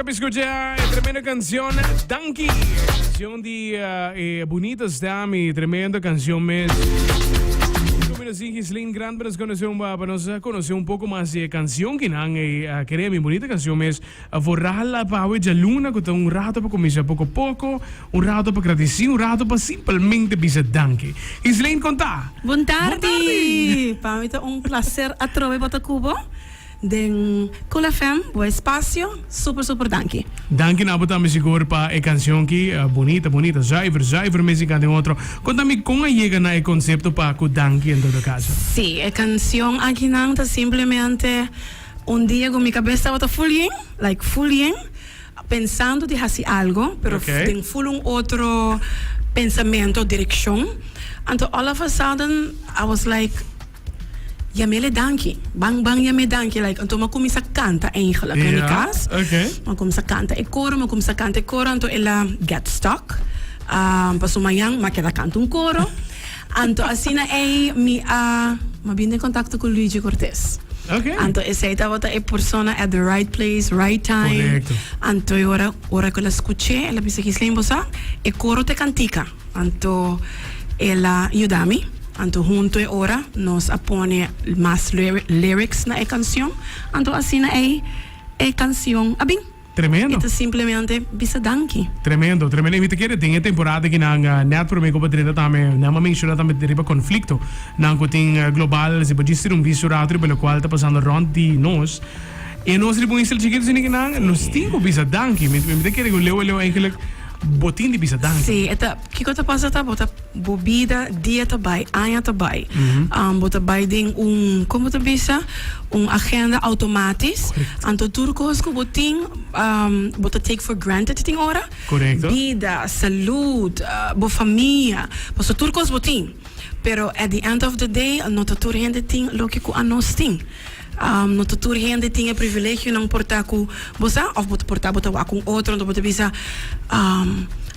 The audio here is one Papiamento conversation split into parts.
a scucha e tremendo cancion Danki. Cancion di e bunita stem y tremendo cancion mes. Como nos sin Gislin Grant pa nos conoce un pa nos conoce un poco mas di e cancion kinan e kere mi bunita cancion mes. Vooral pa awe djaluna cu ta un rato pa cuminsa poco poco, un rato pa gradici, un rato pa simpelmente bisa danki. Gislin con ta? Bon tardi! Pa mi ta un placer atrobe bo ta cu bo. Den Cool FM, bo espacio, super super danki. Danki na bo tambe sigur pa e cancion ki, bunita bunita, zuiver zuiver mes in den otro. Conta mi con a yega na e concepto pa cu danki en todo caso. Si, e cancion akinan ta simplemente un dia cu mi cabes tabata full yen, like full yen, pensando di haci algo, pero den full un otro pensamento, direccion, anto all of a sudden I was like, Yamele danki. Ban ban yam'e danki. Like, anto m'a cuminsa canta eigenlijk na mi cas. M'a cuminsa canta e coro, m'a cuminsa canta e coro, anto el a get stuck. Paso mañan m'a keda canta un coro. Anto asina ey mi a, m'a bin den contacto cu Luigi Cortez. Anto esey tabata e persona at the right place, right time. Anto e ora, ora cu el a scuch'e, el a bisa, Gislene, bo sa, e coro ta e cantica. Anto el a yuda mi. Anto hunto e ora nos a pone mas lyrics na e cancion. Anto asina ey e cancion a bin. Tremendo. E ta simplemente bisa danki. Tremendo, tremendo. Y mi ta kere den e temporada aki nan net prome cu bo drenta tambe, nan a menciona tambe riba conflicto nan cu tin global, si bo djis tira un visto rato riba locual ta pasando rond di nos. E nos riba un isla chikito asina ki nan, nos tin cu bisa danki. Mi mi ta kere cu leu a leu eigenlijk bo tin di bisa danki. Sí, e ta, kiko ta pasa ta bo ta bo bida dia ta bai, aña ta bai. Bo ta bai den un, kon bo ta bisa, un agenda automatis. Anto tur kos ku bo tin, bo ta take for granted tin ora. Bida, salud, bo famia, pasobra tur kos bo tin. Pero at the end of the day no ta tur hende tin loke ku anos tin. No ta tur hende tin e privilegionan por ta ku bo sa òf bo por ta bo ta wak un otro anto bo ta bisa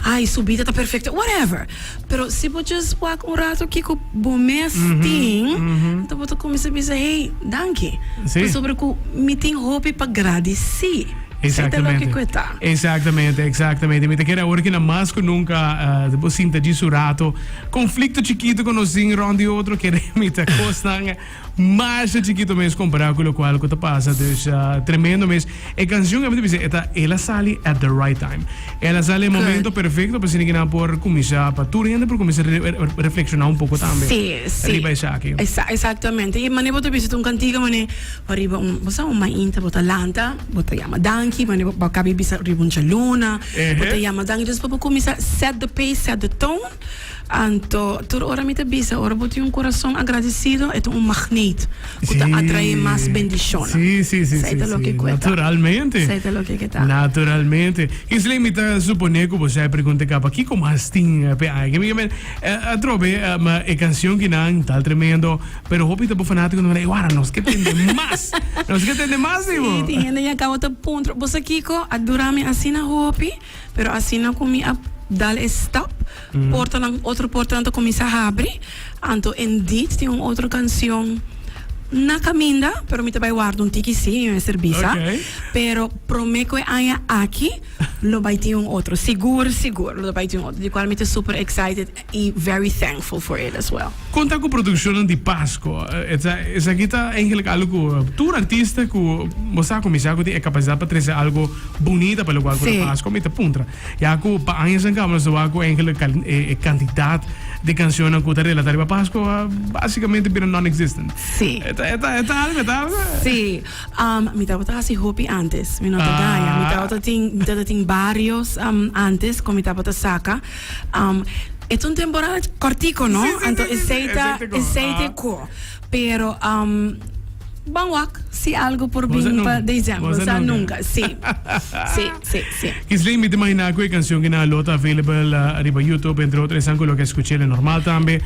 ai su bida ta perfecto whatever pero si bo just wak un rato kiko bo mes tin anto bo ta kuminsá bisa hey danki pasobra ku mi tin hopi pa gradisí esei ta loke ku e ta. Exactamente, exactamente. Mi ta kere awor kina mas ku nunka bo sinta djis un rato konflikto chikito ku nos tin rònt di otro kere mi ta kosnan. Masha chikito mes compara cu locual cu ta pasa dus tremendo mes e cancion ami ta bisa e ta el a sali at the right time el a sali e momento perfecto pa asina ki nan por cuminsa pa tur hende por cuminsa reflexiona un poco tambe riba esaki. Exactamente y mane bo ta bisa ta un cantica mane pa riba un bo sa un mainta bo ta lanta bo ta yama danki mane bo caba di bisa riba un djaluna bo ta yama danki dus pa bo cuminsa set the pace set the tone. Anto, tur ora mi ta bisa, ora bo tin un kurason agradesido, e ta un magneet ku ta atraé mas bendishonnan. Sí, sí, sí, Esei sí, ta loke sí. ku e ta. Naturalmente. Esei ta loke ku e ta. Naturalmente. Isley, mi ta suponé ku bo sa e pregunta kaba, kiko mas tin p'e aña? Ke mi ke men, atrobe, e kansion kinan tal tremendo, pero hopi ta bo fanátiko nan e wara, nos ke tende mas! Nos ke tende mas di bo! Sí, tin hende ya kaba ta puntra, bo sa kiko? A dura mi asina hopi. Pero asina ku mi a dal e stap, portanan, otro portanan ta kuminsá habri. Anto indeed tin un otro kansion na kaminda, pero mi ta bai warda un tiki sí, mi mester bisa. Pero promé ku e aña aki lo bai tin un otro, sigur sigur lo bai tin un otro, di kual mi ta super excited y very thankful for it as well. Kon ta ku produkshonnan di Pasko? Esaki ta eigenlijk algu ku tur artista ku bo sa kuminsá ku tin e kapasidat pa trese algu bunita pa lokual ku ta Pasko. Mi ta puntra, ya ku pa añanan kaba nos ta wak ku eigenlijk e kantidat di kanshonnan ku ta relatá riba Pasko a basikamente bira non-existent. Sí. E ta e ta algu, e ta algu. Sí. Mi tabata hasi hopi antes, mi no ta gaña. Mi tabata tin, mi tabata tin barios antes ku mi tabata saka. E ta un temporada kortiko, no? Anto esei ta, esei ta e ko. Pero ban wak si algo por bin pa december. Bo sa nunca. Sí. Sí, sí, sí. Gisley, mi ta imagina ku e kansion ki nan lo ta available riba YouTube, entre otro esan ku lo ke skuch'el e normal tambe.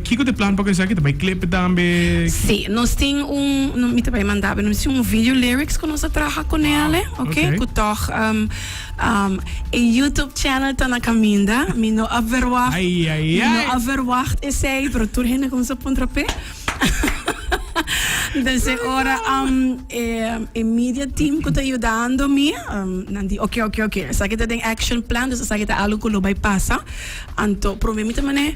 Kiko ta e plan pa ku esaki? Ta bai clip tambe? Sí, nos tin un, mi ta bai manda bo, nos tin un video lyrics ku nos a traha ku nele, ok? Ku tòg E YouTube channel ta na caminda. Mi no a verwacht. Ai, ai, Mi no ai. a verwacht esey, pero tur hende cuminsa puntra p'e. Dus e ora um, e, e media team ku ta yudando mi, um, nan di, oké, oké, oké. Esaki ta den action plan, dus esaki ta algo ku lo bai pasa. Anto promé mi ta manera,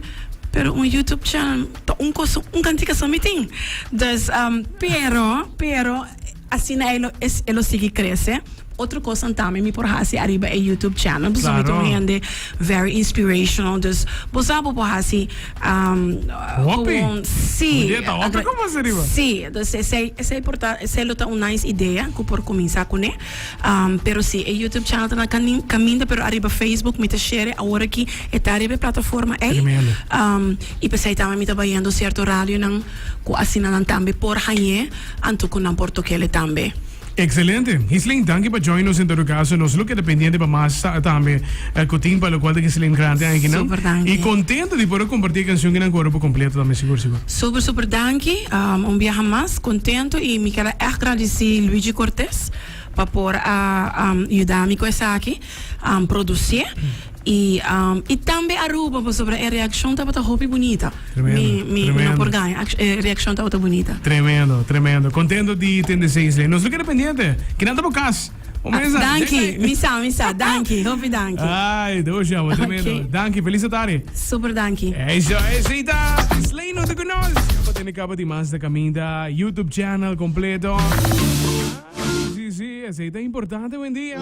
pero un YouTube channel ta un kos, un kantika so mi tin. Dus, um, pero, pero, asina e lo, es, e lo sigui krese. Otro kosnan tambe mi por hasi ariba e YouTube channel. Pasobra mi ta un hende very inspirational. Dus bo sa bo por hasi um, Hopi. gewoon, sí. Oye, ta hopi como hasi ariba. Sí, dus esei, esei por ta, esei lo ta un nice idea ku por kuminsá kuné. Um, pero sí, e YouTube channel ta na kanin, kaminda, pero ariba Facebook mi ta share awor aki e ta ariba e plataforma ei. Tremendo. Um, i p'esei tambe mi ta bayendo sierto radionan ku asina nan tambe por hañ'é, anto ku nan por tok'é tambe. Excelente. Gislin, danki pa join nos en todo caso. Nos lo keda pendiente pa mas tambe cu tin pa locual ta Gislin grandi akinan. Super danki. Y contento di por a comparti e cancion kinan cu ora por completo tambe sigur sigur. Super super danki. Un biaha mas contento y mi kier a echt gradici Luigi Cortes pa por a yuda mi cu esaki, produci'e. Y y tambe Aruba pasobra e reaccion tabata hopi bunita. Tremendo, Mi mi mi no por gaña, e reaccion tabata bunita. Tremendo, tremendo. Contento di tende esey Isley. Nos lo keda pendiente. Kinan ta bo cas? O mesa. Danki, mi sa, mi sa. Danki, hopi danki. Ay, doshi amo, tremendo. Ok. Danki, feliz tarde. Super danki. Eso, esey ta Isley no ta cu nos. Pa tene caba di mas ta caminda YouTube channel completo. Ah, si, si, esey ta importante hoy en dia.